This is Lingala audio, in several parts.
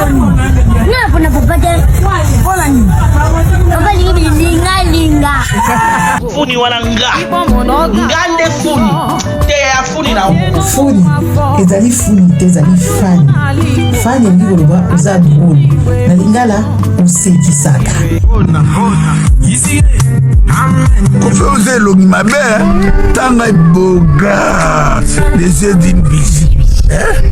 Nga pona papa te. Pona nini? Papa lingi bilinga linga. Funi wana nga. Nga nde funi. Te ya funi na Funi ezali funi te ezali fani. Fani elingi koloba oza drole. Na lingala osekisaka. Kofi oza elongi mabe tanga boga les yeux d'une bijou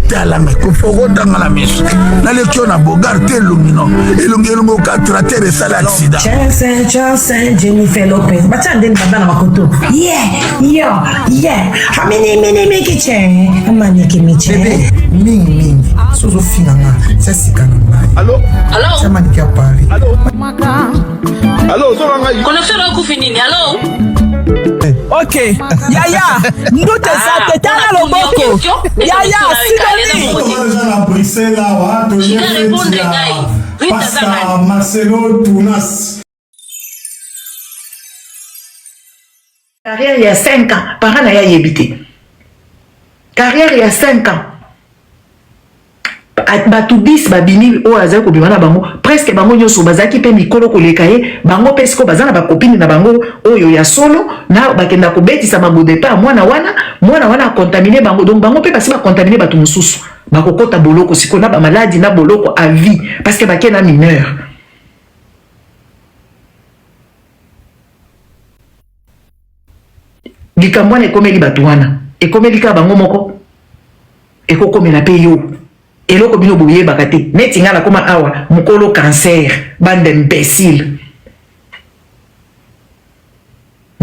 tala ngai kofi okotanga na miso naleki yo na bogar te elongi no elongi elongi oka trater esala accident Johnson, Johnson, Jennifer Lopez. Batia ndeni baba na makoto. Yeah, yo, yeah. Hamini mini miki che. Maniki miche. Bebe, mingi mingi. Sozo finga nga, tia sika na ngai. Allo? Allo? Tia maniki ya Paris. Allo? Allo, ozoka ngai? Connexion na okufi nini? Allo? Ok, yaya, ndoto eza te, tala loboko. Yaya, Sidoni. Toza na Bruxelles awa toye feti ya Pasta Marcelo Tunas. Carrière ya 5 ans, parent na ye ayebi te. Carrière ya 5 ans. Bato 10 babimi oyo azali kobima na bango presque bango nyonso bazalaki mpe mikolo koleka ye bango mpe sikoyo baza na bakopine na bango oyo ya solo na bakenda kobetisa mabodo epai ya mwana wana mwana wana akontamine bango donc bango mpe basi bakontamine bato mosusu bakokota boloko sikoyo na bamaladi na boloko à vie parce que bake na mineur. Likambo wana ekomeli bato wana, ekomeli kaka bango moko, ekokomela mpe yo. Eloko bino boyebaka te, neti ngai nakoma awa mokolo cancer, bande imbecile.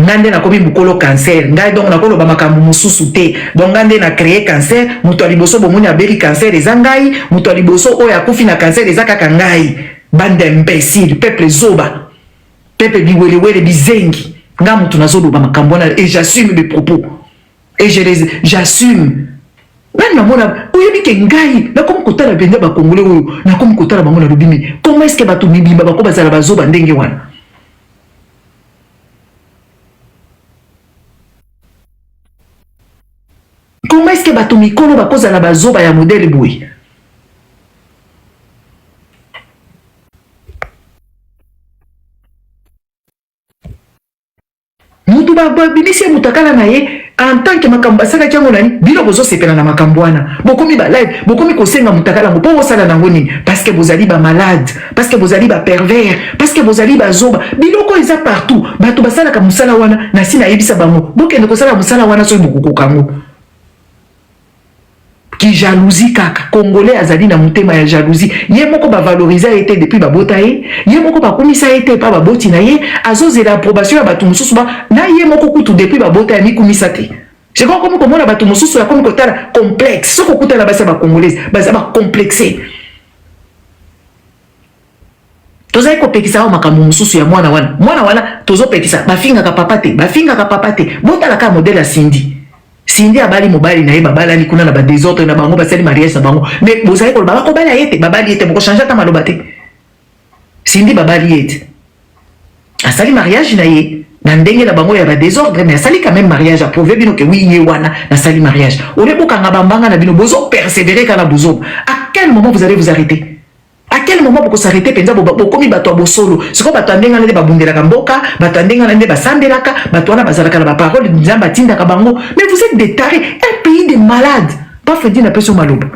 Ngai nde nakomi mokolo cancer, ngai donc nakoloba makambo mosusu te. Donc ngai nde na créer cancer, moto ya liboso bomoni abeli cancer eza ngai, moto ya liboso oyo akufi na cancer eza kaka ngai. Bande imbecile, peuple zoba. Pepe biwelewele bizengi nga mutu nazo loba makambo wana et j'assume mes propos et je les j'assume nani namona oyebi ke ngai nakomi kotala mpenza bakongole oyo nakomi kotala bango nalobi mi comment est ce que bato mibimba bako bazala bazoba ndenge wana comment est ce que bato mikolo bakozala bazoba ya modele boye Mutu babimisi ye mutakala na ye en tant que makambo basalaki yango nani bino bozosepela na makambo wana bokomi ba live bokomi kosenga mutakala yango mpo bosala nango nini parce que bozali ba malade parce que bozali ba pervers parce que bozali bazoba biloko eza partout bato basalaka mosala wana nasi nayebisa bango bokende kosala mosala wana soki bokokoka yango Ki jalousie kaka. Congolais azali na motema ya jalousie. Ye moko ba valorisa ye te depuis babota ye. Ye moko bakumisa ye te epa baboti na ye. Azozela approbation ya bato mosusu ba na ye moko kutu depuis babota ye amikumisa te. Sikoyo akomi komona bato mosusu akomi kotala complexe. Soki okutana basi ya ba congolaises baza ba complexe. Tozali kopekisa awa makambo mosusu ya mwana wana. Mwana wana tozopekisa bafingaka papa te, bafingaka papa te. Botala kaka modèle ya Cindy. Cindy abali mobali na ye babalani kuna na ba desordre na bango basali mariage na bango. Mais bozali koloba bakobala ye te, babali ye te, boko changer ata maloba te. Cindy babali ye te. Asali mariage na ye na ndenge na bango ya ba desordre mais asali quand même mariage a prouver bino que oui ye wana nasali mariage. Au lieu bokanga ba mbanga na bino bozo perseverer kaka na buzoba. À quel moment vous allez vous arrêter? À quel moment boko s'arrêter penza bokomi bato ya bosolo sikoyo bato ya ndenge wana nde babundelaka mboka bato ya ndenge wana nde basambelaka bato wana bazalaka na baparole nzambe atindaka bango mais vous êtes des tarés un pays de malades pa Freddy napesi yo maloba.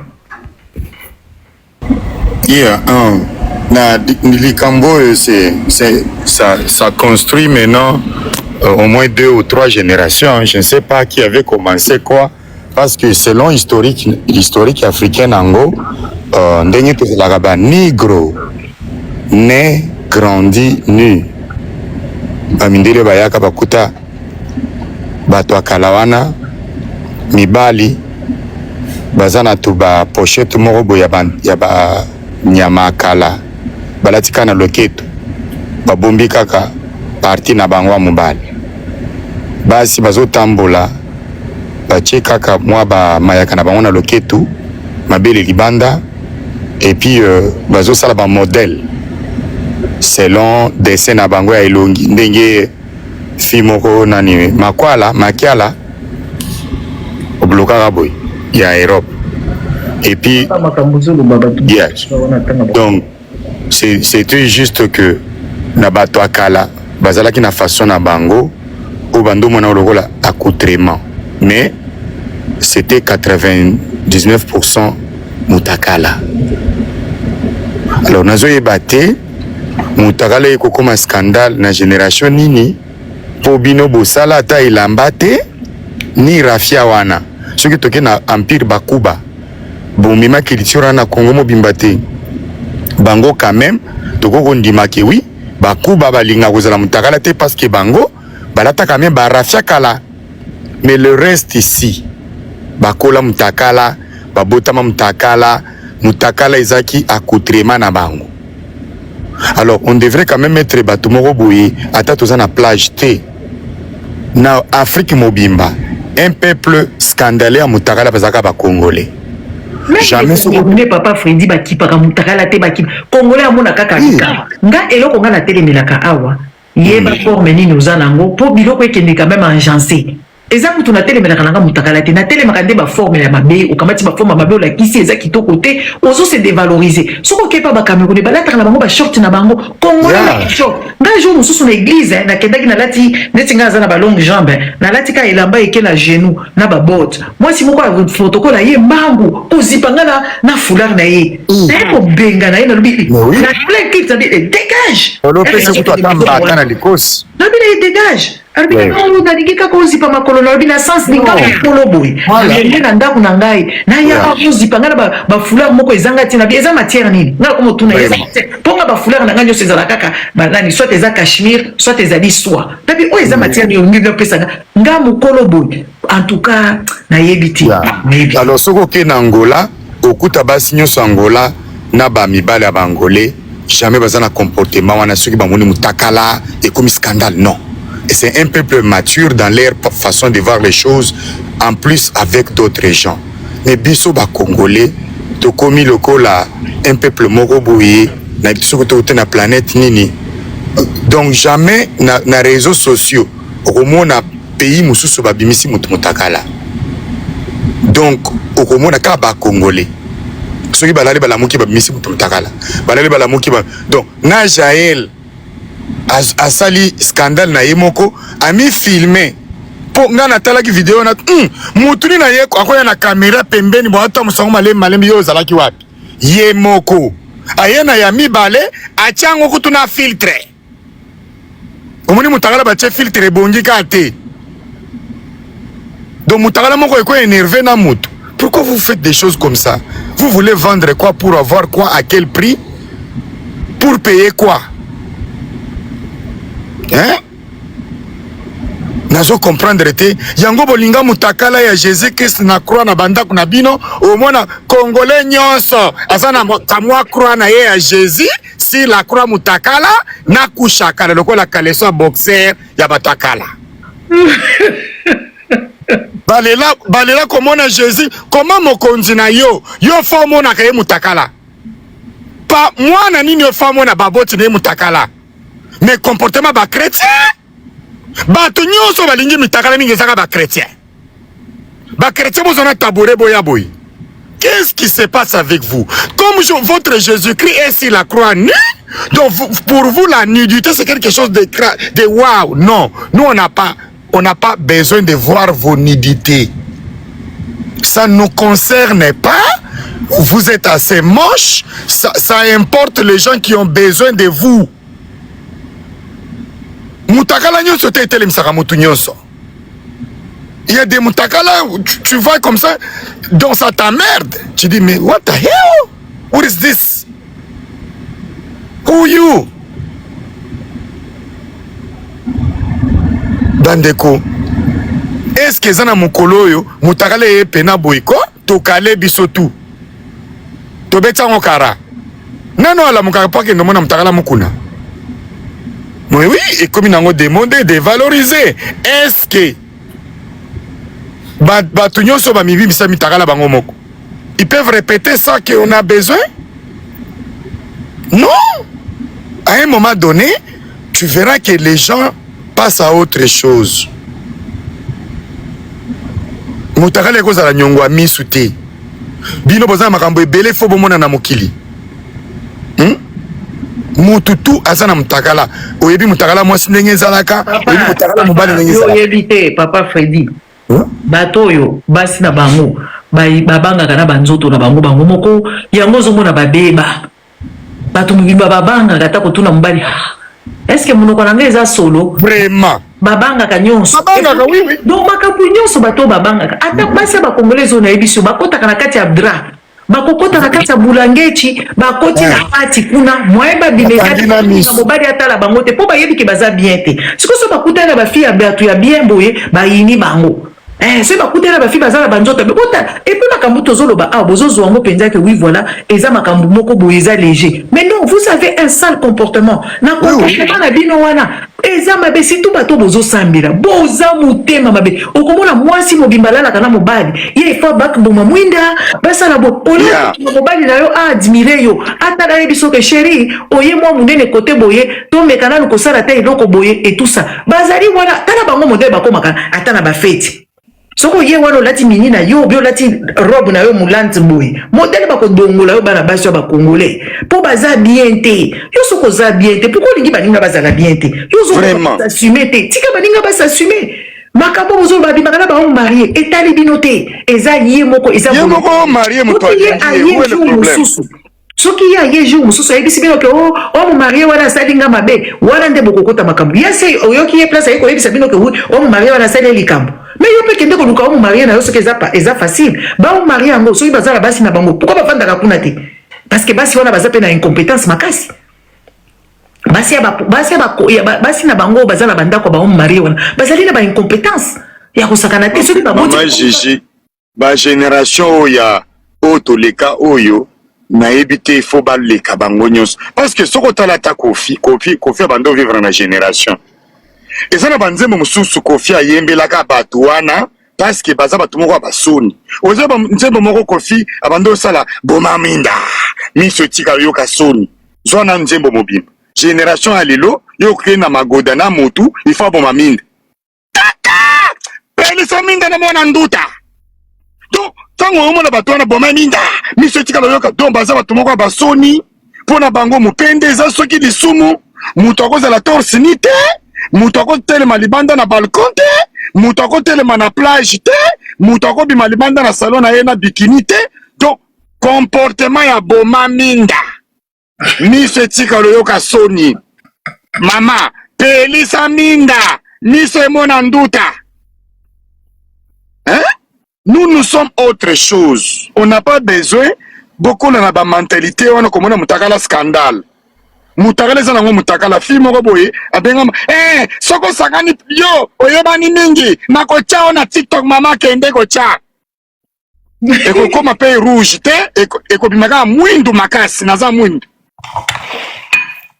Yeah, na likambo oyo c'est c'est ça ça construit maintenant au moins deux ou trois générations je ne sais pas qui avait commencé quoi Parce que selon historique historique africain nango euh, ndenge tozalaka ba nigro ne grandi nu bamindele bayaka bakuta bato ya kala wana mibali baza na tu ba pochette moko boye ya ba, ya ba nyama ya kala balati kaka na loketo babombi kaka parti na bango ya mobali basi bazotambola batie kaka mwa ba mayaka na bango na loketu mabele libanda et puis euh, bazosala ba modèle selon dessin na bango ya elongi ndenge fille moko nani makwala makiala oblokaka boye ya Europe. Et puis yes. Donc c'était juste que na bato ya kala bazalaki na façon na bango oyo bandomona lokola accoutrement, mais c'était 99% mutakala. Alors nazoyeba te mutakala ekokoma scandale na génération nini, mpo bino bosala ata elamba te ni rafia wana. Soki toke na empire bakuba bomema culture wana na Congo mobimba te, bango quand même tokoki kondima ke oui, bakuba balinga kozala mutakala te parce que bango balataka même barafia kala. Mais le reste ici bakola mutakala, babotama mutakala, mutakala ezaki accoutrement na bango. Alors on devrait quand même mettre bato moko boye, ata toza na plage te na Afrique mobimba, un peuple scandaleux ya mutakala bazalaka bacongolais. Jamais soko ne papa Freddy bakipaka mutakala te, bakipa congolais amona kaka likama. Nga eloko nga natelemelaka awa, yeba forme nini oza nango mpo biloko ekende quand même agencé. Eza kutu natelemelaka nanga mutakala te, natelemaka nde baforme ya mabe. Okamati baforme ya mabe, olakisi eza kitoko te, ozo se dévaloriser. Soki okepa bacamerounais balataka na bango bashort na bango, congolais na short. Ngai jour mosusu na église nakendaki, nalati neti ngai aza na balongue jambe, nalati ka elamba eke na genou na babote. Mwasi moko ya protocole aye mbangu kozipa nga na foulard na ye, naye kobenga na ye, nalobi na plein culte, nabi dégage. Olopesi kutu ata mbata na likosi. Nabi na ye dégage. Alobi no, nalingi kaka ozipa makolo. Nalobi na sens ninga mokolo boye nde na ndako na ngai nayaka ozipa ngai na bafoulard moko ezanga ntina. Eza matière nini? Ngai nakoma otuna eza mpo nga bafoulard na ngai nyonso ezala kaka banani, soit eza cachemire, soit ezali soie. Nabi oyo eza matière nini olingi opesanga nga mokolo boye? En tout cas nayebi te. Alors soki okei na Angola, okuta basi nyonso Angola na bamibali ya baangolais, jamais baza na comportement wana. Soki bamoni mutakala ekomi scandale, non. Et c'est un peuple mature dans leur façon de voir les choses, en plus avec d'autres gens. Mais biso bacongolais tokomi lokola un peuple moko boye na soki tokote na planète nini. Donc jamais na réseaux sociaux okomona pays mosusu babimisi moto mutakala. Donc okomona kaka bacongolais soki balali balamuki babimisi moto mutakala, balali balamuki ba... Donc na Jael asali scandale na ye moko, amifilme mpo ngai natalaki video na mutu nini na ye akoya na kamera pembeni bo ata mosango malembe malembe. Yo ozalaki wapi? Ye moko aye na ya mibale, atia yango kutu na filtre. Omoni mutakala batie filtre ebongi kaka te. Donc mutakala moko eko énervé na mutu. Pourquoi vous faites des choses comme ça? Vous voulez vendre quoi, pour avoir quoi, à quel prix, pour payer quoi, hein? Nazo comprendre te yango. Bolinga mutakala ya Jésus Christ na croix na bandako na bino. Omona congolais nyonso aza na kamwa croix na ye ya Jésus sur la croix, mutakala na kushakala lokola caleçon ya boxer ya bato ya kala. Balela balela komona Jésus koma mokonzi na yo. Yo fo omonaka ye mutakala pa mwana nini? Yo fo amona baboti na ye mutakala. Mais comportement bachrétien, bato nyonso balingi mitakala mingi ezaka bachrétien. Bachrétien boza na tabouret boya boye. Qu'est-ce qui se passe avec vous? Comme votre Jésus-Christ est sur la croix nu, donc pour vous la nudité c'est quelque chose de wow. Non, nous on n'a pas besoin de voir vos nudités. Ça ne nous concerne pas. Vous êtes assez moche. Ça importe les gens qui ont besoin de vous. Mutakala nyonso te etelemisaka mutu nyonso. Il y a des mutakala, tu vois comme ça, donc ça t'emmerde. Tu dis, mais what the hell? What is this? Who you? Bandeko, est-ce que eza na mokolo oyo mutakala eye pena boye ko tokale biso tu tobeti yango kara nano alamukaka mpo akende omona mutakala mokuna? Mais oui, ekomi nango démodé, dévalorisé. Est-ce que bato nyonso bamibimisa mitakala bango moko, ils peuvent répéter ça qu'on a besoin? Non. À un moment donné, tu verras que les gens passent à autre chose. Mutakala ekozala nyongo ya misu te. Bino boza na makambo ebele fo bomona na mokili. Mutu tu aza na mutakala. Oyebi mutakala mwasi ndenge ezalaka, oyebi mutakala mobali ndenge ezalaka. Oyebi te papa Freddy. Bato oyo basi na bango babangaka na banzoto na bango bango moko, yango ozomona babeba. Bato mobimba babangaka ata kotuna mobali, est-ce que monoko na ngai eza solo? Vraiment. Babangaka nyonso. Babangaka, oui, oui. Donc makambo nyonso bato oyo babangaka, ata basi ya bakongolais oyo nayebi so bakotaka na kati ya drap, bakokota na kati ya bulangeti, bakoti na kati kuna, moyen babima eza mobali atala bango te, mpo bayebi ke baza bien te. Sikoyo so bakutani na bafille ya bato ya bien boye, bayini bango. Soki bakutani na bafille baza na banzoto bota. Et puis makambo tozoloba awa, bozozwa yango mpenza ke oui, voilà, eza makambo moko boye, eza léger, mais non, vous avez un sale comportement. Na comportement na bino wana eza mabe, surtout bato bozosambela, boza motema mabe. Okomona mwasi mobimba alalaka na mobali ye, ifo bakboma mwinda, basala bo olia mobali na yo aadmire yo, atala ye biso ke chéri oye mwa monene kote boye, tomeka nanu kosala te eloko boye et tout ça. Bazali wana, tala bango modele bakomaka ata na bafeti. Soki oye wana olati mini na yo, obi olati robe na yo moulante boye, modele bakodongola yo. Bana basi ya bakongolais, mpo baza bien te. Yo soki oza bien te, pourquoi olingi baninga bazala bien te? Yo ozosassume te, tika baninga basassume. Makambo bozoloba, babimaka na bango marié, etali bino te. Eza ye moko, eza ye moko marié, moto ye aye jour mosusu. Soki ye aye jour mosusu, ayebisi bino ke o homme marié wana asali nga mabe, wana nde bokokota makambo. Ye se oyoki ye place aye koyebisa bino ke homme marié wana asali ye likambo. Mais yo mpe kende koluka homme marié na yo soki eza facile. Bahomme marié yango, soki baza na basi na bango, pourquoi bafandaka kuna te? Parce que basi wana baza mpe na incompétence makasi. Basi ya basi ya basi na bango baza na bandako ya bahomme marié wana, bazali na baincompétence ya kosakana te. Soki baboti Gigi, bagénération oyo ya oyo toleka oyo, nayebi te, ifo baleka bango nyonso, parce que soki otala ata Kofi, Kofi, Kofi abandi ovivre na génération eza na banzembo mosusu. Kofi ayembelaka bato wana parce que baza bato moko ya basoni. Oza nzembo moko Kofi abandi osala, boma minda, miso etika yoka soni. Zwa na nzembo mobimba. Génération ya lelo, yo okende na magoda na motu, ifo aboma minda, kaka pelisa minda na mwana nduta. Donc ntango omona bato wana, boma minda, miso etikala oyoka. Donc baza bato moko ya basoni. Mpo na bango mopende eza soki lisumu. Moto akozala torse nu te, moto akotelema libanda na balcon te, moto akotelema na plage te, moto akobima libanda na salon na ye na bikini te. Donc comportement ya boma minda, miso etikala oyoka soni, mama pelisa minda, miso emona nduta, hein? Nous, nous sommes autre chose. On n'a pas besoin bokola na bamentalité wana. Komona mutakala, scandale. Mutakala eza nango mutakala. Fille moko boye abengama, soki osangani yo oyebani mingi, nakotya o na TikTok. Mama, kende kotya, ekokoma mpe rouge te, ekobima kaka mwindu makasi. Naza mwindu,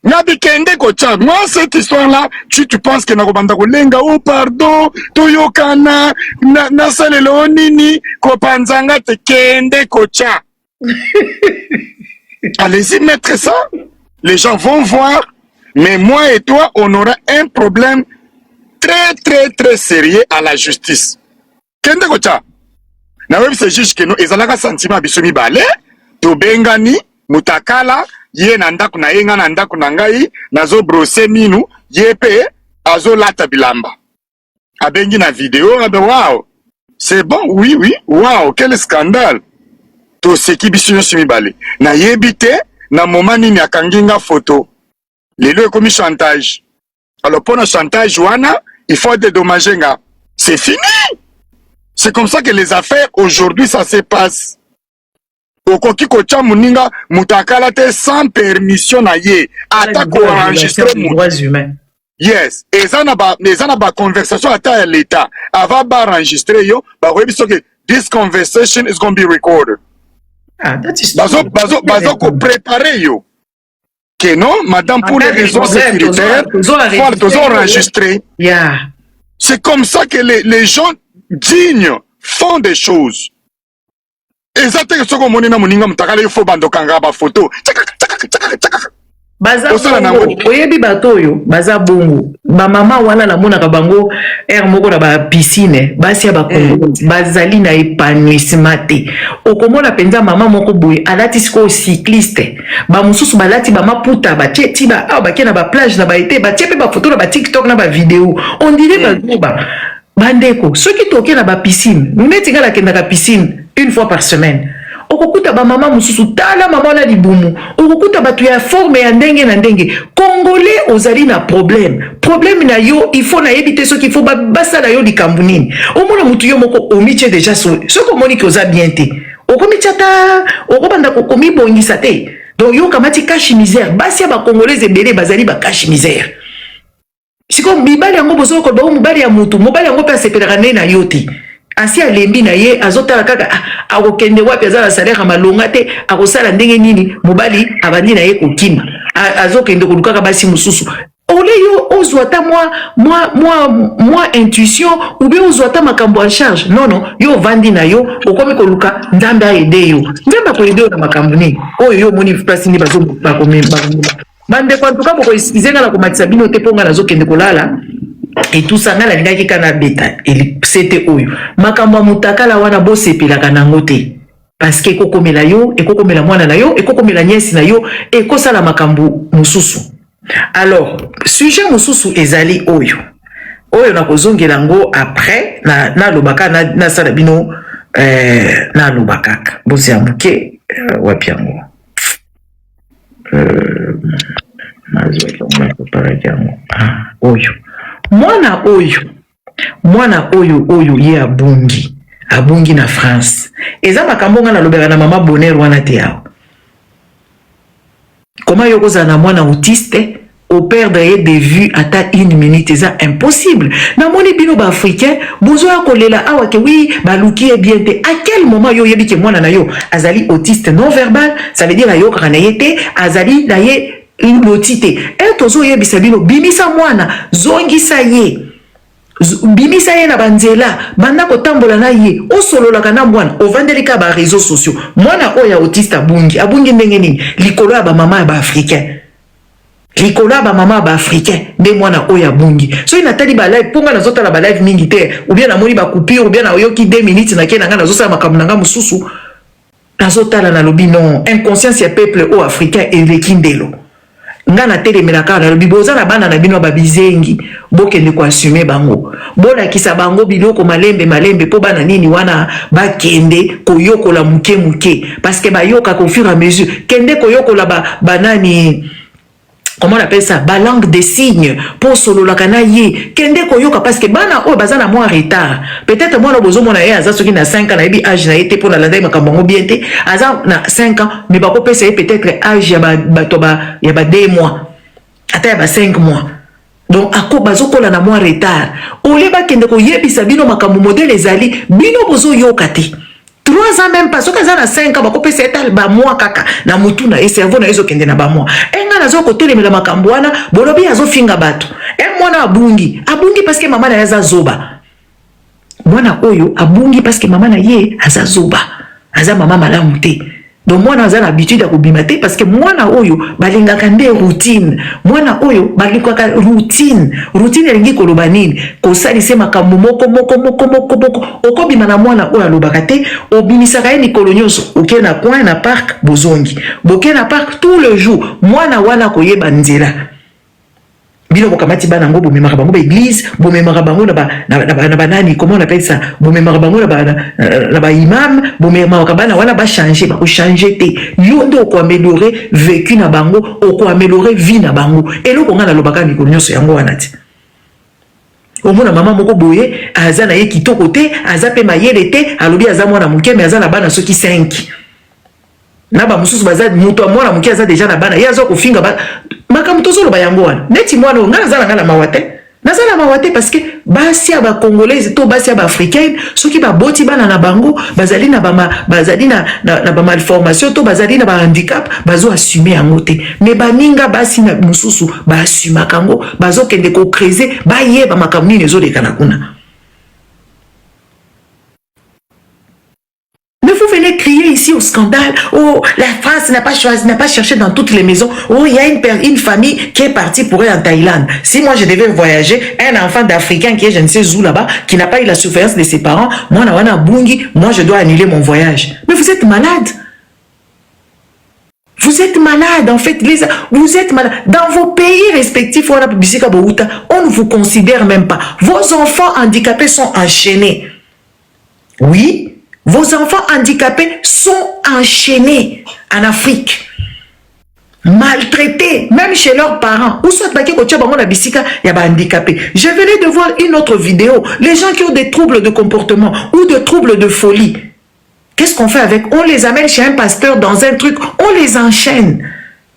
ngabi kende kotya. Moi, cette histoire là, tu penses que nakobanda kolenga o oh, pardon, toyokana, nasalela o nini, kopanzanga te. Kende kotya, allez-y mettre ça, les gens vont voir. Mais moi et toi, on aura un problème très très très sérieux à la justice. Kende kotya, nayebisa juge keno ezalaka sentiment ya biso mibale, tobengani mutakala, ye na ndako na ye, nga na ndako na ngai, nazobrosser minu, ye mpe azolata bilamba, abengi na video, abe wow, c'est bon, oui oui, wow, quel scandale. Toseki biso nyonso mibale. Nayebi te na moma nini akangi nga foto. Lelo ekomi chantage. Alors mpo na chantage wana, il faut dédommager nga. C'est fini. C'est comme ça que les affaires aujourd'hui, ça se passe. Okoki kotya moninga moto akala te sans permission na ye, ata koenregistre moto. Yes, eza na baconversation ata ya l'état. Avant baenregistre yo, bakoyebi soki this conversation is going to be recorded. Ah, that is bazo koprépare yo que non, madame, pour les raisons sécuritaires, faut tozo enregistrer. C'est comme ça que les gens dignes font des choses. Eza te soki omoni na moninga motakala, il faut bandokanga bafoto. Baza Osala na bongo. yango. Oyebi bato oyo baza bongo, bamama wana namonaka bango aire moko na bapiscine. Basi ya bakongo bazali na épanouissement te. Okomona mpenza mama moko boye alati sikoyo cycliste, bamosusu balati bamaputa, batie ti ba awa, bakie na baplage na baete, batie mpe bafoto na baTikTok na bavideo, on dirait bazoba. Bandeko, soki toke na bapiscine, neti ngai nakendaka piscine une fois par semaine, okokuta bamama mosusu, tala mama wana libumu, okokuta bato ya forme ya ndenge na ndenge. Congolais ozali na problème. Problème na yo, il faut, nayebi te soki il faut basala yo likambo nini. Omona motu yo moko omitie déjà, soki omoni ke oza bien te, okomitia ta, okobanda komibongisa te. Donc yo okamati cache misère. Basi ya bacongolais ebele bazali bacache misère. Sikoyo mibali yango bozoka koloba o mobali ya mutu, mobali yango mpe asepelaka nde na yo te. Asi alembi na ye, azotala kaka, ah, akokende wapi? Aza na salaire ya malonga te, akosala ndenge nini? Mobali abandi na ye kokima, azokende kolukaka basi mosusu. Ole yo ozwa ata mwa intuition ou bien ozwa ata makambo en charge. Non, non, yo ovandi na yo, okomi koluka Nzambe aaider yo. Nzambe akoaider yo na makambo nini oyo yo omoni place nini bakomema? Bandeko, antuka bokoexcuser nga na komatisa bino te, mpo nga nazokende kolala etusa. Ngai nalingaki kaka nabeta sete oyo, makambo ya motakala wana, bosepelaka nango te, parce que ekokomela yo, ekokomela mwana na yo, ekokomela nièce na yo, ekosala makambo mosusu. Alors sujet mosusu ezali oyo, oyo nakozongela yango après. Naloba kaka, nasala bino, naloba kaka bozia moke. Wapi yango? Nazwaki yango, napreparaki yango. Ah, oyo mwana oyo, mwana oyo, oyo ye abungi, abungi na France. Eza makambo nga nalobaka na mama Bonheur wana te. Awa koma yo kozala na mwana autiste, operdre ye de vue ata une minute, eza impossible. Namoni bino baafricain bozoya kolela awa ke wi, baluki ye bien te. À quel moment yo oyebi ke mwana na yo azali autiste non verbal? Ça veut dire ayokaka na ye te, azali na ye loti te. E tozoyebisa bino, bimisa mwana, zongisa ye, bimisa ye na banzela, banda kotambola na ye, osololaka na mwana. Ovandeli kaka baréseaux sociaux. Mwana oyo ya autiste abungi, abungi ndenge nini? Likolo ya bamama ya baafricain, likolo ya bamama ya baafricain nde mwana oyo abungi. Soki natali balive, mpo ngai nazotala balive mingi te, ou bien namoni bacoupure, ou bien nayoki 2 minutes, nake na ngai, nazosala makambo na ngai mosusu. Nazotala, nalobi non, inconscience ya peuple oyo africain eleki ndelo. Nga natelemela kaka, nalobi boza na bana na bino ya babizengi, bokende koassumer bango, bolakisa bango biloko malembe malembe, mpo bana nini wana bakende koyokola moke moke, parce que bayokaka au fur et à mesure. Kende koyokola banani, comment on appelle ça, balangue des signes, mpo osololaka na ye. Kende koyoka, parce que bana oyo baza na mwa retard. Peut-être mwana bozomona ye aza soki na 5 ans, nayebi age na ye te mpo nalanda ye makambo yango bien te, aza na 5 ans, mais bakopesa ye peut-être age ya bato ya ba 2 mois, ata ya ba 5 mois. Donc ako bazokola na mwa retard. Olie bakende koyebisa bino makambo modele ezali, bino bozoyoka te. 3 ans même pas, soki aza na 5 ans, bakopesa ye tala bamwa kaka na mutu na ye, cerveau na ye ezokende na bamwa. E ngai naza kotelemela makambo wana, bolobi azofinga bato. E mwana abungi, abungi parce que mama na ye aza zoba. Mwana oyo abungi parce que mama na ye aza zoba, aza mama malamu te. Donc mwana aza na habitude ya kobima te, parce que mwana oyo balingaka nde routine. Mwana oyo balingaka routine. Routine elingi koloba nini? Kosalisa makambo moko moko moko moko moko. Okobima na mwana oyo alobaka te, obimisaka ye mikolo nyonso, oke na coin na parc, bozongi, boke na parc tout le jour, mwana wana koyeba nzela. Bino bokamati bana yango, bomemaka bango baéglise, bomemaka bango na banani, comment on appelle ça, bomemaka bango na baimam, bomemaka bana wana bachange, bakochange te. Yo nde okoaméliorer vécu na bango, okoaméliorer vie na bango. Eloko ngai nalobaka mikolo nyonso yango wana te. Omona mama moko boye, aza na ye kitoko te, aza mpe mayele te, alobi aza mwana moke, me aza na bana soki 5 na bamosusu baza. Moto ya mwana moke aza déjà na bana, ye aza kofinga. Makambo tozoloba yango wana. Neti mwana oyo, ngai naza na ngai na mawa te, naza na mawa te, parce que basi ya bacongolaise to basi ya baafricaine, soki baboti bana na bango bazali na bama, bazali na bamalformation to bazali na bahandicap, bazoassumer yango te. Me baninga basi na mosusu baasumaka yango, bazokende kocreuser, bayeba makambo nini ezoleka na kuna. Mais vous venez crier ici. au scandale. Oh, la France n'a pas choisi, n'a pas cherché dans toutes les maisons. Oh, il y a une, une famille qui est partie pour aller en Thaïlande. Si moi je devais voyager, un enfant d'Africain qui est je ne sais où là-bas, qui n'a pas eu la surveillance de ses parents, moi, na bungi, moi je dois annuler mon voyage. Mais vous êtes malade. Vous êtes malade, en fait. Les, vous êtes malade. Dans vos pays respectifs, on ne vous considère même pas. Vos enfants handicapés sont enchaînés. Oui, vos enfants handicapés sont enchaînés en Afrique. Maltraités, même chez leurs parents. Ou soit il y a handicapé. Je venais de voir une autre vidéo. Les gens qui ont des troubles de comportement ou de troubles de folie. Qu'est-ce qu'on fait avec? On les amène chez un pasteur dans un truc, on les enchaîne.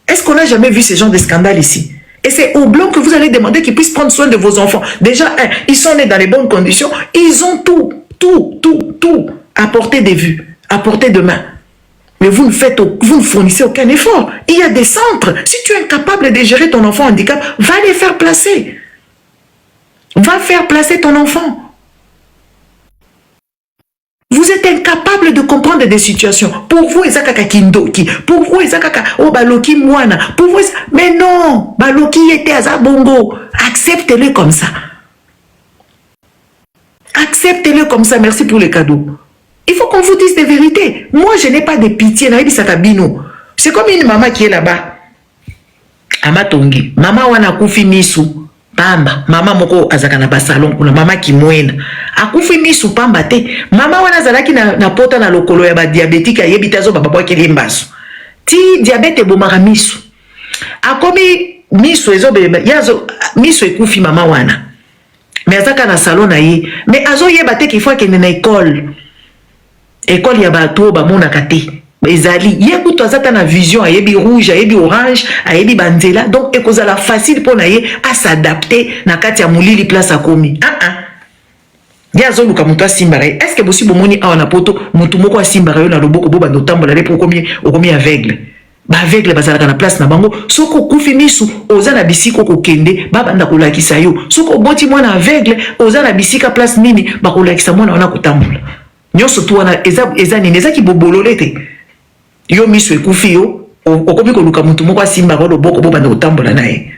Est-ce qu'on n'a jamais vu ce genre de scandale ici? Et c'est aux Blancs que vous allez demander qu'ils puissent prendre soin de vos enfants. Déjà, un, ils sont nés dans les bonnes conditions, ils ont tout, tout, tout, tout à portée de vue, à portée de main. Mais vous ne faites, vous ne fournissez aucun effort. Il y a des centres. Si tu es incapable de gérer ton enfant handicap, va les faire placer. Va faire placer ton enfant. Vous êtes incapable de comprendre des situations. Pour vous, eza kaka kindoki. Pour vous, eza kaka, oh, baloki mwana. Pour vous, mais non, baloki ye aza bongo. Acceptez-le comme ça. Acceptez-le comme ça. Merci pour les cadeaux. Il faut qu'on vous dise des vérités. Moi, je n'ai pas de pitié. C'est comme une maman qui est là-bas. À Matongi. Maman wana akufi misu. Pamba. Mama moko azaka na basalon kuna. Mama kimwena. Akufi misu pamba te. Mama wana azalaki na, na pota na lokolo ya ba diabétique ayebi te azoba babwakeli mbasu. Ti diabète ebomaka misu. Akomi misu ezobelema ye misu ekufi mama wana. Mais azaka na salon na ye. Mais azoyeba te qu'il faut akende na école. École ya bato oyo bamonaka te. Ezali ye kutu aza ta na vision, ayebi rouge, ayebi orange, ayebi banzela, donc ekozala facile mpo na ye as'adapte na kati ya molili place akomi. Ah ah, ye azoluka moto asimbaka ye. Est ce que bosi bomoni awa na Poto motu moko asimbaka yo na loboko, bobanda otambola le mpo okomi, okomi aveugle? Baaveugle bazalaka na place na bango. Soki okufi misu, oza na bisika okokende, babanda kolakisa yo. Soki oboti mwana aveugle, oza na bisika place nini bakolakisa mwana wana kotambola. Nyonso tu wana eza, eza nini? Ezaki bobolole te. Yo miso ekufi, yo okomi koluka motu moko asimbaka loboko, bobanda kotambola na ye.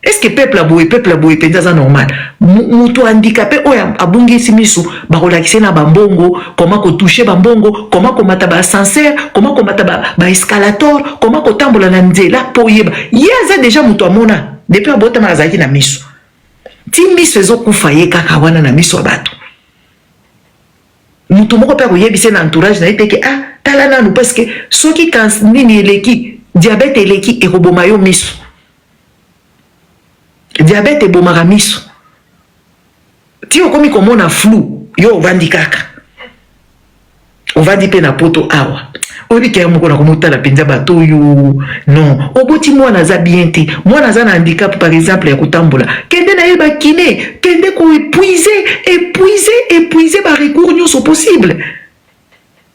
Est ce que peuple aboye, peuple aboye mpenza aza normal? Moto handicapé oyo abungisi misu, bakolakisa na bambongo, koma kotoucher bambongo, koma komata baascenseur, koma komata baescalator, ba koma kotambola na nzela mpo oyeba. Ye aza déjà moto amona depuis abotama, azalaki na miso. Ti miso ezokufa ye kaka wana na miso ya bato, moto moko mpe akoyebisa na entourage na ye te ke ah, tala nanu, parce que soki nini eleki, diabète eleki, ekoboma yo miso. Diabète ebomaka miso ti okomi komona flou. Yo ovandi kaka, ovandi mpe na Poto awa, oyebi ke moko na komotala mpenza bato oyo. Non, oboti mwana aza bien te, mwana aza na handicap par exemple ya kotambola, kende na ye bakiné, kende koépuiser, épuiser, épuiser barecours nyonso possible.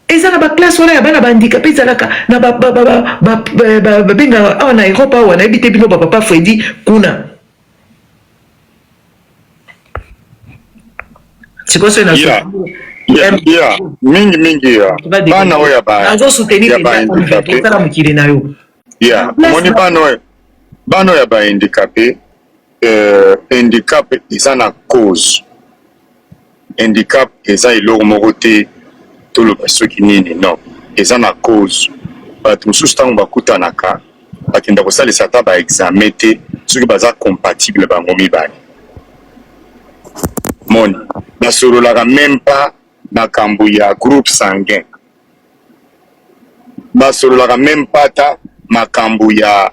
Eza na baclasse wana ya bana bahandicapé, ezalaka na babengaka awa na Europe awa, nayebi te bino bapapa Fredi kuna. Sikoyo soki na Yeah, mingi mingi ya bana oyo ya ba nazosoutenir ya bahandicapé. Osala mokili na yo. Ya, omoni, bana oyo ya bahandicapé, handicap eza na cause. Handicap eza eloko moko te toloba soki nini, non, eza na cause. Bato mosusu ntango bakutanaka, bakenda kosalisa ata baexamen te soki baza compatible bango mibale. Moni basololaka même pas makambo ya groupe sanguin, basololaka même pas ata makambo ya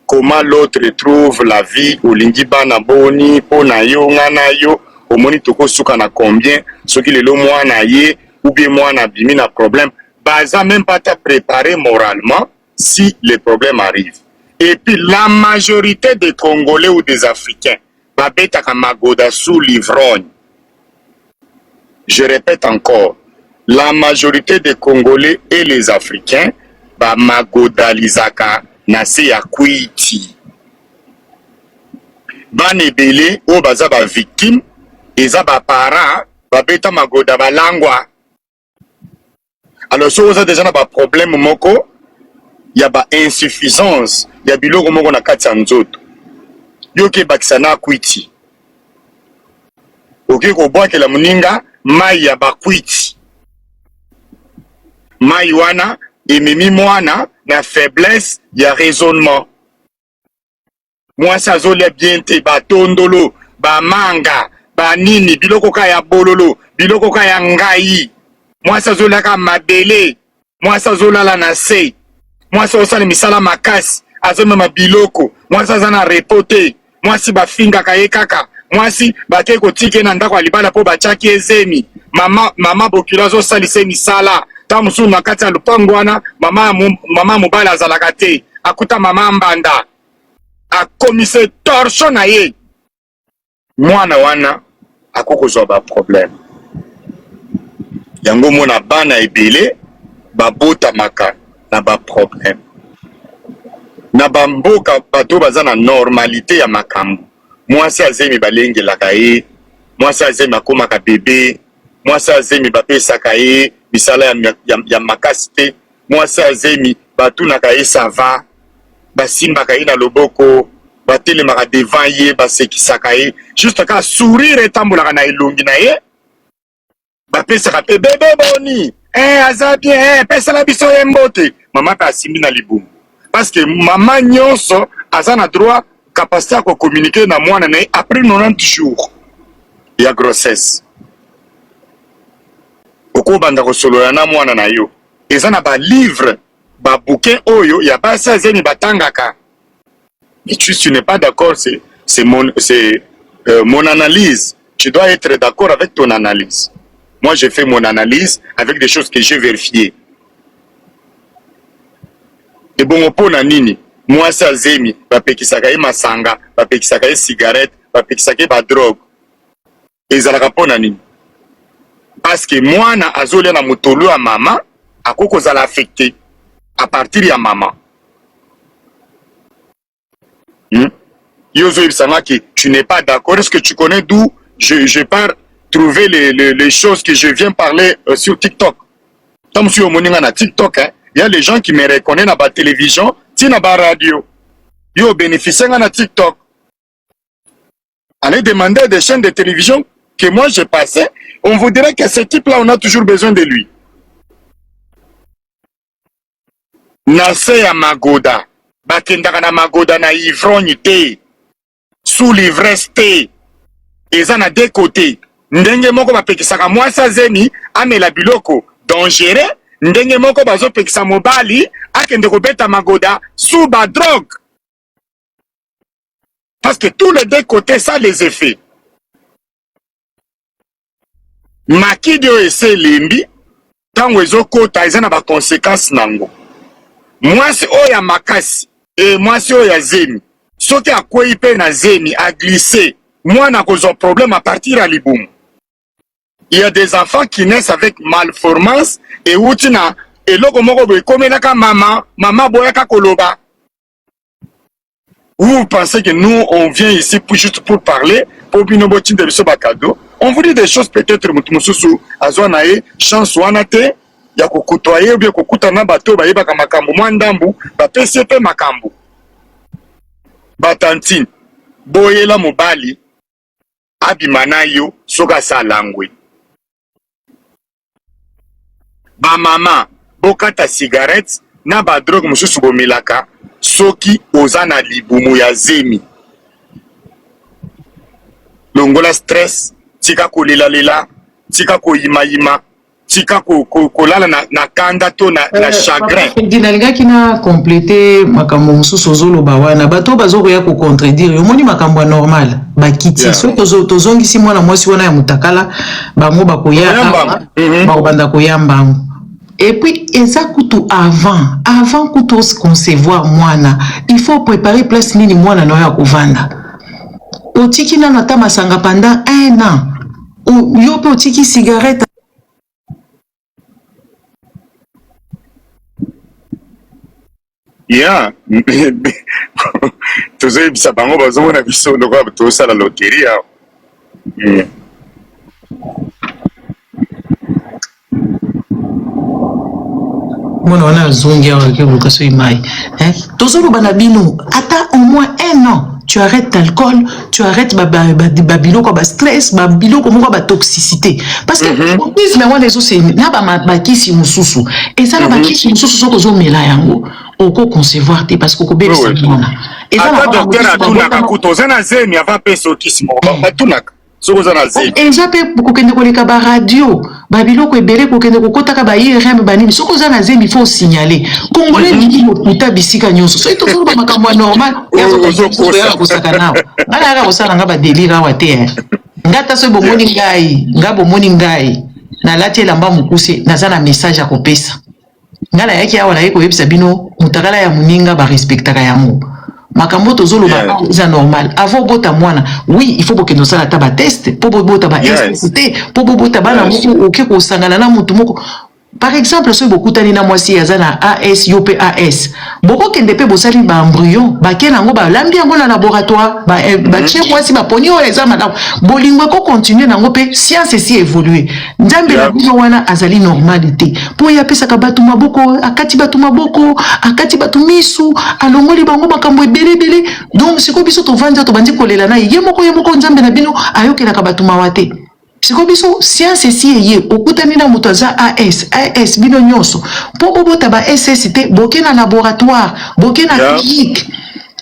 comment l'autre trouve la vie. Olingi bana boni mpo na yo? Nga na yo, omoni, tokosuka na combien soki lelo mwana ye ou bien mwana abimi na problème? Baza même pas ata préparé moralement si les problèmes arrivent. Et puis la majorité des Congolais ou des Africains babetaka magoda sous l'ivrogne. Je répète encore, la majorité des Congolais et les Africains bamagodalizaka na se ya kwiti. Bana ebele oyo baza bavictime eza baparent babeta magoda, balangwa. Alors soki oza deja na ba problème moko ya ba insuffisance ya biloko moko na kati ya nzoto, yo oke bakisa na kwiti, oke kobwakela moninga mayi ya ba kwiti, mayi wana ememi mwana na faiblesse ya raisonnement. Mwasi azolia bien te, ba tondolo, ba manga, ba nini, biloko ka ya bololo, biloko ka ya ngai. Mwasi azolia ka mabele, mwasi azolala na se, mwasi azosala misala makasi, azomema biloko, mwasi aza na repos te, mwasi bafingaka ye kaka, mwasi bakei kotika ye na ndako ya libala mpo batiaki ye zemi. Mama, mama bokilo azosalisa ye misala, ntango mosusu na kati ya lopango wana mama, mama mobali azalaka te, akuta mama mbanda akomise torchon na ye mwana wana akoki kozwa ba problème yango omona bana ebele babotamaka na ba problème na bamboka bato baza na normalité ya makambo mwasi azemi balengelaka ye mwasi azemi akomaka bebe mwasi azemi bapesaka ye misala ya, ya, ya makasi te Mwasi ya zemi batunaka ye ça va, basimbaka ye na loboko, batelemaka devant ye, basekisaka ye juste kaka sourire etambolaka na elongi na ye, bapesaka pe bebe boni eh, aza bien eh, pesela biso ye mbote. Mama pe asimbi na libumu parce que mama nyonso aza na droit capacité ya kocommuniquer na mwana na ye après 90 jours ya grossesse. Okobanda kosolola na mwana na yo. Eza na ba livres, ba bouquins oyo ya basi ya zemi batangaka. Mais tu, tu n'es pas d'accord, c'est c'est mon c'est euh, mon analyse. Tu dois être d'accord avec ton analyse. Moi, j'ai fait mon analyse avec des choses que j'ai vérifiées. Ebongo mpo na nini mwasi ya zemi bapekisaka ye masanga, bapekisaka ye cigarette, bapekisaka ye ba drogue? Ezalaka mpo na nini? Parce que mwana azolia na motolu ya mama, akoki kozala affecte à partir ya mama. Hmm? Yo ozoyebisa nga que tu n'es pas d'accord. Est-ce que tu connais d'où je, je pars trouver les, les, les choses que je viens parler euh, sur TikTok? Tant mosusu omoni nga na TikTok, hein? Il y a les gens qui me reconnaissent na ba télévision, ti na ba radio. Yo bénéficie nga na TikTok. Allez demander à des chaînes de télévision que moi j'ai passé, on vous dirait que ce type-là, on a toujours besoin de lui. Na se ya magoda, bakendaka na magoda na ivrogne te, sous l'ivresse te. Eza na deux côtés. Ndenge moko bapekisaka mwasi azemi amela biloko dangereux, ndenge moko bazopekisa mobali akende kobeta magoda sous ba drogue. Parce que tous les deux côtés, ça les effets. Makidi oyo ese elembi ntango ezokota eza na baconséquence nango. Mwasi oyo ya makasi e mwasi oyo ya zemi soki akwei mpe na zemi aglisse, mwana akozwa problème à partir ya libumu. Il y a des enfants qui naissent avec malformance euti na eloko moko boye ekomelaka mama, mama aboyaka koloba. Vous, vous pensez que nous, on vient ici pour, juste pour parler, pour bino botinda biso ba cadeau. On vous dit des choses peut-être mutu mosusu azwa na ye chance wana te ya kokutoye ou bien kokutana na bato bayebaka makambo mwa ndambu, bapesi ye mpe makambo. Ba tantine, boyela mobali abima na yo soki asalangwe. Ba mama bokata cigarette na ba drogue mosusu bomelaka soki oza na libumu ya zemi. Longola stress, tika kolelalela, tika koyimayima, tika kolala na, na kanda to na, na chagrin. Papa nalingaki na complete makambo mosusu ozoloba wana bato oyo bazokoya kocontredire yo omoni makambo ya normal bakiti yeah. Soki tozongisi mwana mwasi wana ya mutakala bango bakoya awa mhm. bakobanda koya mbangu et puis eza kutu avant avant kutu ose concevoir mwana il faut préparer place nini mwana na yo akovanda otiki nano ata masanga pendant un an yo mpe otiki cigarette ya tozoyebisa bango bazomona biso lokola tozosala loterie awa mm. Mwana wana azongi awa ake koluka soki mai. Hein? Tozoloba na bino ata au moins un an tu arrêtes l'alcool, tu arrêtes ba ba ba, ba biloko ba stress, ba biloko moko ba toxicité. Parce que autisme wana ezo se na ba bakisi mususu. Eza na bakisi mususu soki ozomela yango oko concevoir te parce que okobebisa mwana. Eza na Ata bana docteur mosusu atunaka babotama kutu oza na zemi avant apesa okisi moko, batunaka soki oza na zemi. Eza mpe kokende koleka baradio, babiloko ebele, kokende kokotaka ba IRM, banini. Soki oza na zemi, faut osignale. Congolais lingi lokuta bisika nyonso. Soki tozoloba makambo ya normal, Ozokosa. Kosaka nawa ngai nayaka kosala nga badélire awa te, eh. Nga ta soki bomoni ngai, nga bomoni ngai nalati elamba mokuse, naza na message ya kopesa. Ngai nayaki awa, naye koyebisa bino mutakala ya moninga barespectaka yango. Makambo tozoloba awa eza normal. Avant obota mwana, oui, il faut bokende osala ata batest mpo bobota ba te, mpo bobota bana moko oke kosangana na motu moko. Par exemple, soki bokutani na mwasi aza na AS, yo mpe AS, bokokende mpe bosali baembryon, bake nango, balambi yango na laboratoire, batie mwasi, baponi oyo eza malamu, bolingo ekocontinue nango. Mpe science esi évolue. Nzambe na bino wana azali normal te, mpo ye apesaka bato maboko, akati bato maboko, akati bato misu, alongoli bango makambo ebele ebele. Donc sikoyo biso tovandi, tobandi kolela na ye. Ye moko, ye moko Nzambe na bino ayokelaka bato mawa te. Sikoyo biso science esi eye, okutani na moto aza AS, AS, bino nyonso mpo bobota ba SS te, boke na laboratoire, boke na clinique,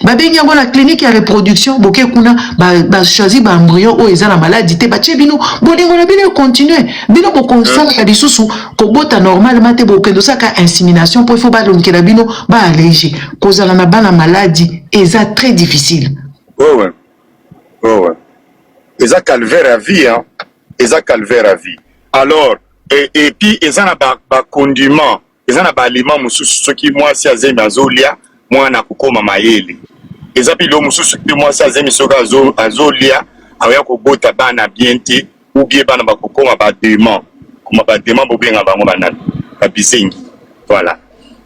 babengi yango na clinique ya reproduction, boke kuna, bachoisi ba baembryon oyo eza na maladie te, batie bino, bolingo na bino econtinue. Bino bokosalaka lisusu kobota normalement te, bokende osalaka insémination mpo ifo balongela bino baalléger. Kozala na bana maladie eza très difficile. Ouais. Eza calvaire à vie, hein. Eza calvaire à vie. Alors, et puis, eza na ba condiment, eza na ba aliment mosusu, soki mwasi azemi azolia, mwana akokoma mayele. Eza mpe biloko mosusu mpe mwasi azemi soki azolia, akoya kobota bana bien te, ou bien bana bakokoma badéments. Koma badéments, bobenga bango banani? Babizengi. Voilà.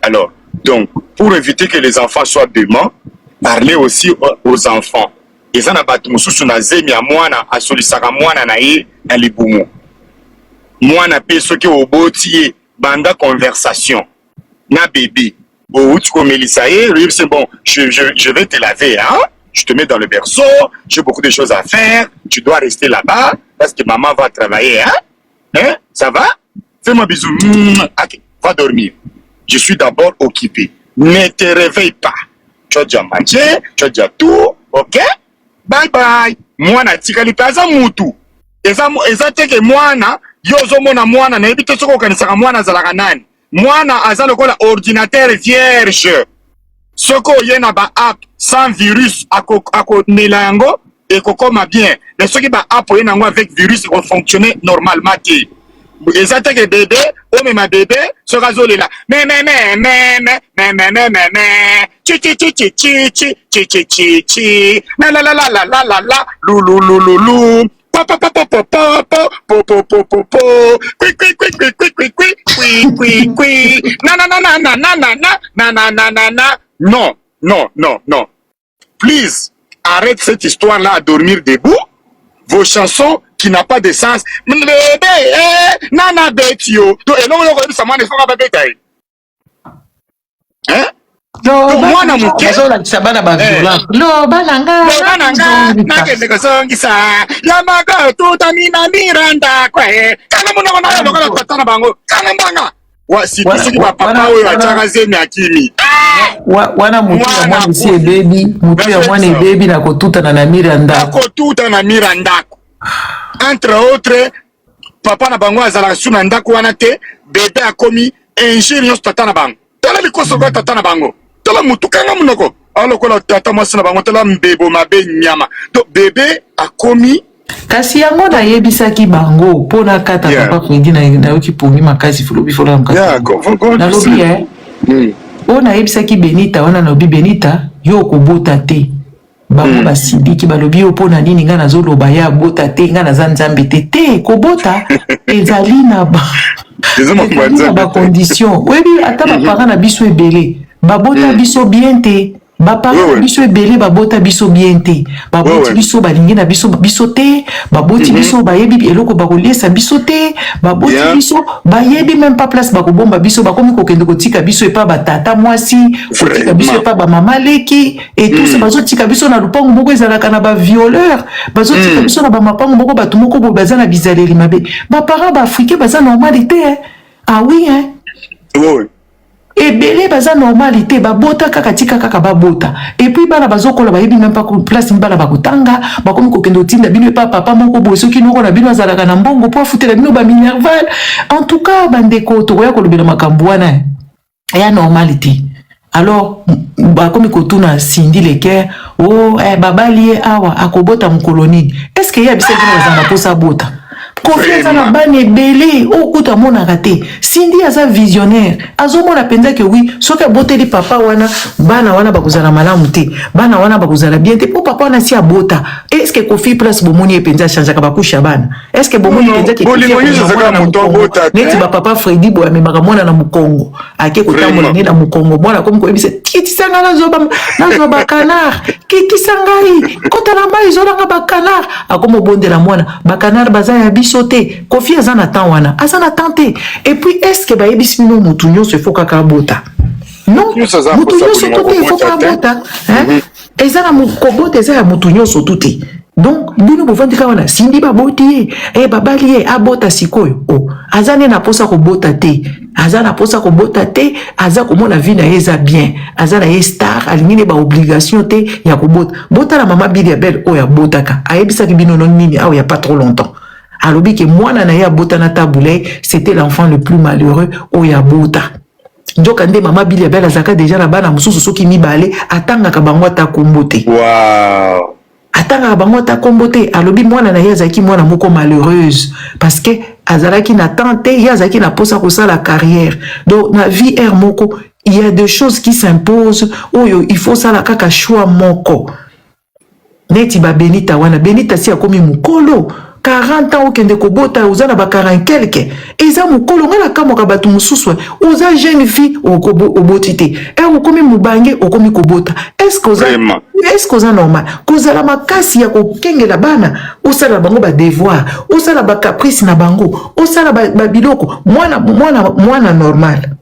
Alors, donc, pour éviter que les enfants soient déments, parlez aussi aux enfants. Eza na bato mosusu na zemi ya mwana, asolisaka mwana na ye na libumu. Mwana mpe soki oboti ye, banda conversation na bébé. Outi komelisa ye, oyebisi: "Bon, je vais te laver, hein? Je te mets dans le berceau, j'ai beaucoup de choses à faire, tu dois rester là-bas parce que maman va travailler, hein? Hein, ça va? Fais-moi bisou. Ok, va dormir, je suis d'abord occupé, ne te réveille pas, tu as déjà mangé, tu as déjà tout, ok, bye bye." Mwana atikali mpe aza mutu. Eza te ke mwana, yo ozomona mwana, nayebi te soki okanisaka mwana azalaka nani. Mwana aza lokola ordinateur vierge. Soki oye na ba app sans virus, akomela yango, ekokoma bien. Mais soki ba app oye nango avec virus, ekofonctionne normalement te. Eza te ke bébé, omema bébé, soki azolela mememememe mememememe, chi chi chi chi chi chi chi chi chi chi, la la la la la la la la, lu lu lu lu lu, po po po po po po po po po po po po, kwi kwi kwi kwi kwi kwi kwi kwi kwi kwi, na na na na na na na na na na na na na. Non, non, non, non, please, arrête cette histoire là à dormir debout, vos chansons qui n'a pas de sens. Bébé, eh, nana beti yo to eloko eloko oyebisa mwana efoka babeta ye, hein? Mwana moke Bazolakisa bana baviolence. Loba na nga. Loba na nga, nakende kozongisa ya mako tutami na miranda kwe. Kanga monoko na yo lokola tata na bango, kanga mbanga wa surtout soki bapapa oyo atiaka zemi akimi. Wana motu ya mwana esi ebebi, motu ya mwana ebebi na kotutana na mire ya ndako. Kotuta na mire ya ndako, entre autres papa na bango azalaka su na ndako wana te. Bébé akomi injure nyonso tata na bango. Tala likoso lokola tata na bango, tala mutu, kanga monoko awa lokola tata mwasi na bango, tala mbebo mabe nyama. To bébé akomi Kasi yango nayebisaki bango mpo nakata. Papa Fredi, nayoki pongi makasi, lobi fola. Nalobi e oyo nayebisaki Benita wana, nalobi: "Benita, yo okobota te." Bango basiliki, balobi: "Yo mpo na nini? Ngai nazoloba ye abota te, ngai naza Nzambe te." Te, kobota ezali na ba bacondition. Oyebi, ata baparent na biso ebele babota biso bien te. Baparent na biso ebele babota biso bien te, baboti biso balingi na biso biso te, baboti biso bayebi eloko bakoliesa biso te, baboti biso bayebi même pas place bakobomba biso, bakomi kokende kotika biso epa batata mwasi, kotika biso epa bamama leki et tout ça. Bazotika biso na lupango moko ezalaka na bavioleur, bazotika biso na bamapango moko, bato moko boye baza na bizaleli mabe. Baparent baafricain baza normal te, hein? Ah oui, hein? Ebele baza normal te, babota kaka, tika kaka babota. Et puis bana bazokola, bayebi même pas place bana bakotanga. Bakomi kokende kotinda bino epa papa moko boye, soki noko na bino azalaka na mbongo mpo afutela bino baminerval. En tout cas, bandeko, tokoya kolobela makambo wana ya normal te. Alors bakomi kotuna Cindy Le Cœur o eh, babali ye awa, akobota mokolo nini? Est ce que ye abisa bino bazala na mposa abota? Kofi aza na bana ebele oyo kutu amonaka te. Cindy aza visionnaire, azomona mpenza ke oui, soki aboteli papa wana, bana wana bakozala malamu te, bana wana bakozala bien te, mpo papa wana si abota. Est ce que Kofi, place bomoni ye mpenza achangeaka bacouches ya bana? Est ce que bomoni mpenza ke Bolingo nyonso ezalaka moto abota te. Neti bapapa Fredi boye, amemaka mwana na mokongo, ake kotambola nde na mokongo. Mwana akomi koyebisa: "Kitisa ngai, nazwa bacanard, kitisa ngai, kota na mai, ezolanga bacanard." Akomi obondela mwana, bacanard baza ya biso te. Kofi aza na temps wana, aza na temps te. Et puis, est ce que bayebisi bino motu nyonso efo kaka abota? Non, motu nyonso to te efo kaka abota. Eza na kobota eza ya motu nyonso tu te. Donc bino bovandi kaka wana, Cindy baboti ye, e babali ye, abota sikoyo. O aza nde na mposa kobota te, aza na mposa kobota te, aza komona vie na ye eza bien, aza na ye star, alingi nde baobligation te ya kobota. Botala mama Bilia Bel oyo abotaka, ayebisaki bino no nini awa ya pas trop longtemps? Alobi ke mwana na ye abota na Tabu Ley, c'était l'enfant le plus malheureux oyo abota. Nzoka nde mama Bilia Bel azalaka déjà na bana mosusu soki mibale, atangaka bango ata kombo te. Atangaka bango ata kombo te. Alobi mwana na ye azalaki mwana moko malheureuse parce que azalaki na temps te, ye azalaki na mposa kosala carrière. Donc na vie aire moko, il y a des choses qui s'imposent oyo il faut osala kaka choix moko. Neti babenita wana, Benita si akomi mokolo, 40 ans, okende kobota, oza na ba 40 quelque, eza mokolo. Ngai nakamwaka bato mosusu, oza jeune fille, oboti te, ere okomi mobange, okomi kobota. Est ce que oza normal? Kozala makasi ya kokengela bana, osala bango badevoir, osala bacaprice na bango, osala babiloko. Mwana, mwana, mwana normal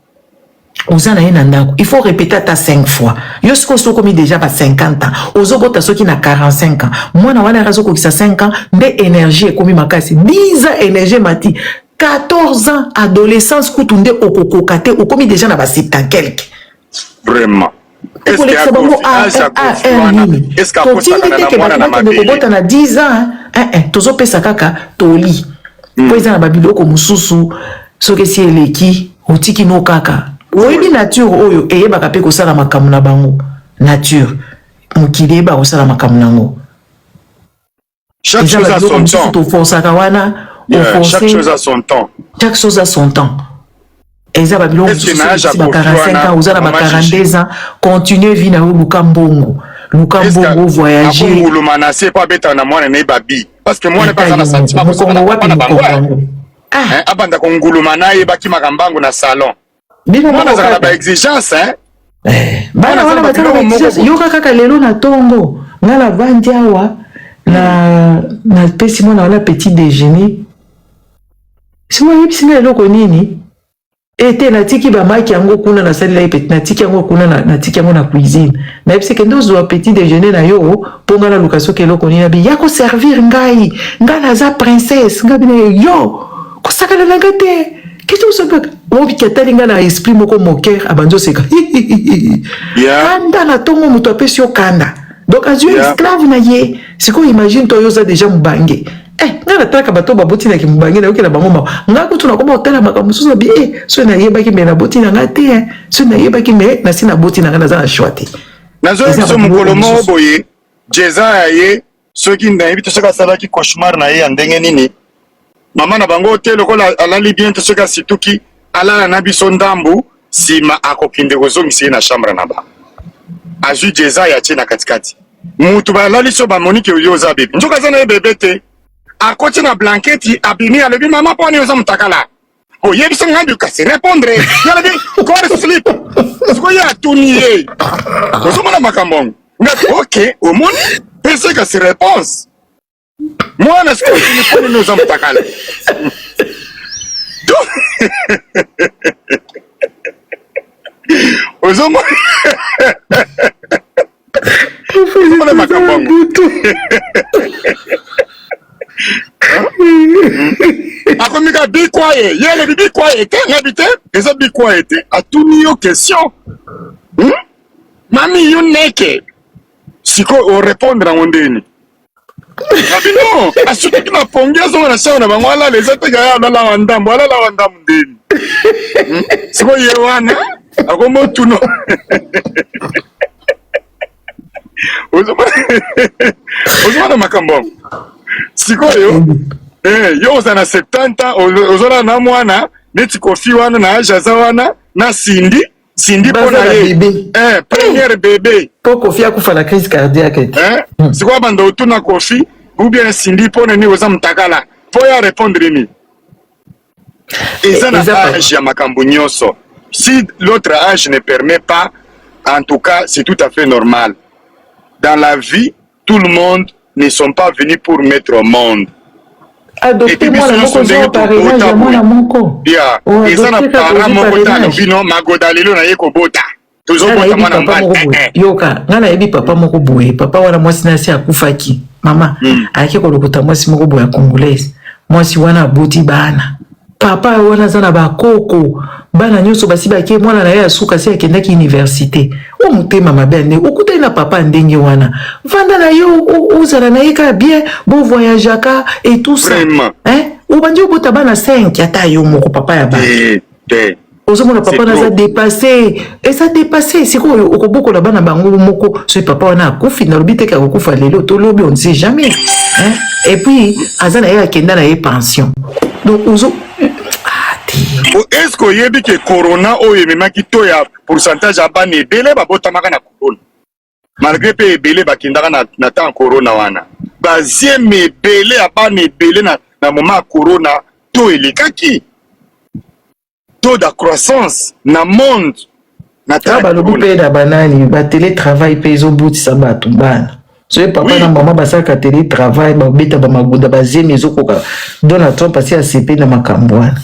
oza na ye na ndako, il faut répéter ata 5 fois. Yo sikoyo soki okomi déjà ba 50 ans, ozobota soki na 45 ans, mwana wana yaka azokokisa 5 ans nde énergie ekomi makasi, 10 ans énergie mati, 14 ans adolescence kutu nde okokoka te, okomi déjà na ba 70 quelque. Vraiment. Kolekisa bango nini? Totindi te ke bato bakende kobota na 10 ans. Tozopesa kaka toli mpo eza na babiloko mosusu, soki esi eleki, otiki no kaka. Oyebi nature oyo eyebaka mpe kosala makambo na bango. Nature, mokili eyebaka kosala makambo nango. Chaque chose a son temps. Toforçaka wana. Chaque chose a son temps. Chaque chose a son temps. Eza babiloko mosusu, ba 45 ans, oza na ba 42 ans, continue vie na yo, luka mbongo, luka mbongo, voyage. Akonguluma na se po abetaka na mwana na ye babi, parce que mwana mpe aza na sentiment. Mokongo wapi? Mokongo yango. Abanda konguluma na ye, bakimaka mbangu na salon. Mwana azalaka na baexigence. Bana wana baza na baexigence. Yoka kaka lelo na ntongo, nga navandi awa, na napesi mwana wana petit déjeuner. Simo ayebisi nga eloko nini ete natiki bamaki yango kuna, nasalela ye petit, natiki yango kuna, natiki yango na cuisine. Nayebisi: "Kende ozwa petit déjeuner na yo mpo nga naluka soki eloko nini." Abi ya koservir ngai, ngai naza princesse, ngai bina yo kosakana na nga te. Kete osopaka mobiki, atali ngai na esprit moko moqueur, abandi oseka. Kanda na ntongo, moto apesi yo kanda, donc azwi esclave na ye. Sikoyo imagine to yo oza déjà mobange. Eh, ngai natalaka bato babotinaki mobange, nayokela bango mawa. Ngai kutu nakoma kotala makambo mosusu, nabi e soki nayebaki me naboti na ngai te, soki nayebaki me nasi naboti na ngai, naza na choix te. Nazoyebi biso mokolo moko boye, jeza ya ye, soki nayebi te soki asalaki cauchemar na ye ya ndenge nini, mama na bango te, lokola alali bien te, soki asituki, alala na biso ndambu, nsima akokende kozongisa ye na chambre na bango. Azwi jeza ya tie na katikati, mutu balali so, bamoni ke oyo oza bebe, nzoka aza na ye bebe te. Akoti na blanketi, abimi, alobi: "Mama, mpo wani oza motakala?" Oyebisa ngai kasi répondre. Yala bi corps slip. Sikoyo ye atuni ye. Ozomona makambo yango. Nga ok, omoni pesa kasi réponse. Mwana sikoyo otuni mpo nini oza mutakala. Donc ozomona ozomona makambo yango. Akomi ka bikwaye ye alobi bikwaye te ngabi te eza bikwaye te atuni yo question hmm? Mami you naked sikoyo orépondre yango ndeni ngabi no asukiki na pongi azonga na chambre na bango alala eza te kaya alala wa ndambo alala wa ndambo ndeni hmm? Sikoyo ye wana akomotuno ozomona makambo yango sikoyo eh, yo oza na 70 ans ozolala na mwana neti Kofi wana na age aza wana na Cindy. Cindy mpo na ye eh, première bébé mpo Kofi akufa na crise cardiaque te eh? Sikoyo banda otuna Kofi ou bien Cindy mpo na nini oza mutakala mpo ya répondre nini eza na age ya makambo nyonso. Si l'autre âge ne permet pas, en tout cas c'est tout à fait normal. Dans la vie, tout le monde ne sont pas venus pour mettre au monde. Adopte mwana moko, zwa parrainage ya mwana moko. Eza na parent moko te alobi no magoda lelo naye kobota tozobota mwana mobali. Yoka, ngai nayebi papa moko boye, papa wana mwasi na asi akufaki mama ayaki kolokota mwasi moko boye ya congolaise. Mwasi wana aboti bana, papa wana aza na bakoko, bana nyonso basi bake, mwana na ye ya suka asi akendaki université. O motema mabe ya ndenge okutani na papa ya ndenge wana, vanda na yo, ozala na ye kaka bien, bovoyageaka et tout ça, hein? Obandi obota bana 5 ata yo moko papa ya bana ozomona papa wana aza dépassé, eza dépassé. Sikoyo okobokola bana bango moko soki papa wana akufi? Nalobi te akokufa lelo to lobi, on ne sait jamais, hein? Et puis aza na ye akenda na ye pension, donc ozo ah, te. Est ce que oyebi ke corona oyo ememaki to ya pourcentage ya bana ebele babotamaka na corona, malgré mpe ebele bakendaka na temps corona wana, bazieme ebele ya bana ebele na moment ya corona to elekaki taux de croissance na monde na Ah, balobi mpe na banani batélétravail mpe ezobutisa bato bana. Soki papa na mama basalaka télétravail, babeta bamaguda, bazemi ezokoka. Donald Trump asi asepe na makambo wana.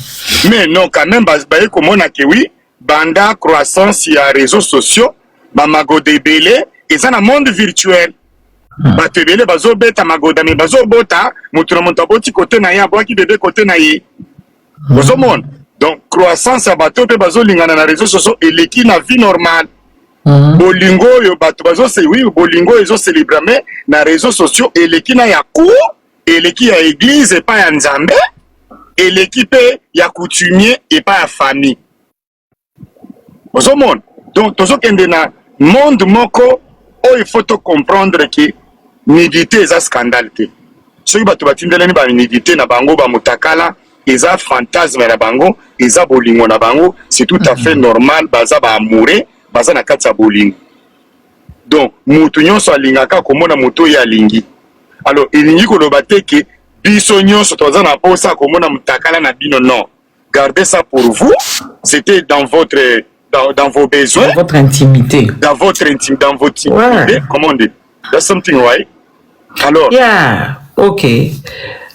Mais non, quand même baye komona ke oui, banda croissance ya réseaux sociaux, bamagoda ebele eza na monde virtuel. Bato ebele bazobeta magoda me bazobota, moto na moto aboti kote na ye, abwaki bebe kote na ye. Ozomona donc croissance ya bato mpe bazolingana na réseaux sociaux eleki na vie normale. Bolingo oyo bato bazose, oui, bolingo oyo ezocélébrame na réseaux sociaux eleki na ya cour, eleki ya église epai ya Nzambe, eleki mpe ya coutumier epai ya famille. Ozomona donc tozokende na monde moko oyo il faut tocomprendre ke nudité eza scandale te. Soki bato batindelani banudité na bango bamutakala, eza fantasme na bango, eza bolingo na bango, c'est tout à fait normal. Baza baamoureux, baza na kati ya bolingo. Donc mutu nyonso alingaka komona moto oyo alingi. Alors elingi koloba te ke biso nyonso toza na posa komona mutakala na bino. Non, gardez ça pour vous, c'était dans vos besoins. Dans votre intimité. Dans votre intime, dans votre intimité. Comment on dit, that's something, right? Alors yeah, ok,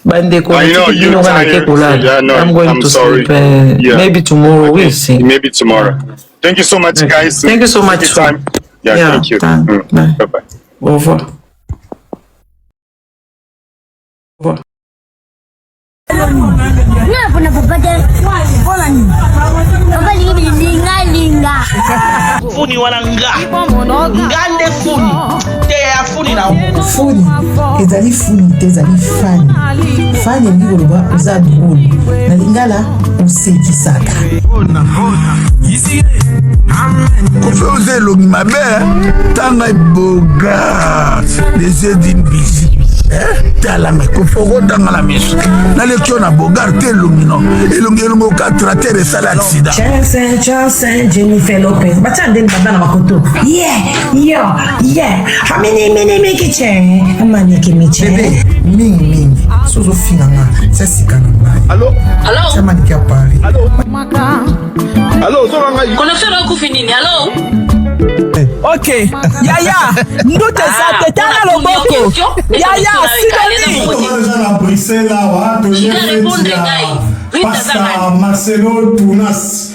bandeko, bino nga nake kolala. I'm going to sleep. Maybe tomorrow, okay. We'll see. Maybe tomorrow. Thank you so much, guys. Thank you so much. Time. Yeah, thank you. Bye bye. Au revoir. Au revoir. Nga mpona papa te. Papa lingi bilingalinga. Funi wana nga nga nde funi te ya funi na Funi ezali funi te, ezali fani. Fani elingi koloba oza drôle, na lingala osekisaka. Kofi oza elongi mabe, tanga boga les yeux d'une bijou. Tala ngai Kofi, okotanga na miso, naleki yo na bogar te. Elongi no elongi elongi oka tracteur esala accident. Chancen, Chancen, Jennifer Lopez. Batia ndeni baba na bakoto. Yeah, yo, yeah. Hamini mini miki che. Maniki miche. Bebe mingi mingi so ozofinga nga tia sika na ngai. Allo? Allo? Samaliki ya Paris. Allo? Allo, ozonga ngai. Connexion na okufi nini? Allo? Ok, yaya, nduta eza te, tala loboko. Yaya, Sidoni. Toza na Bruxelles awa, toye feti ya Pasta Marcelo Tunas.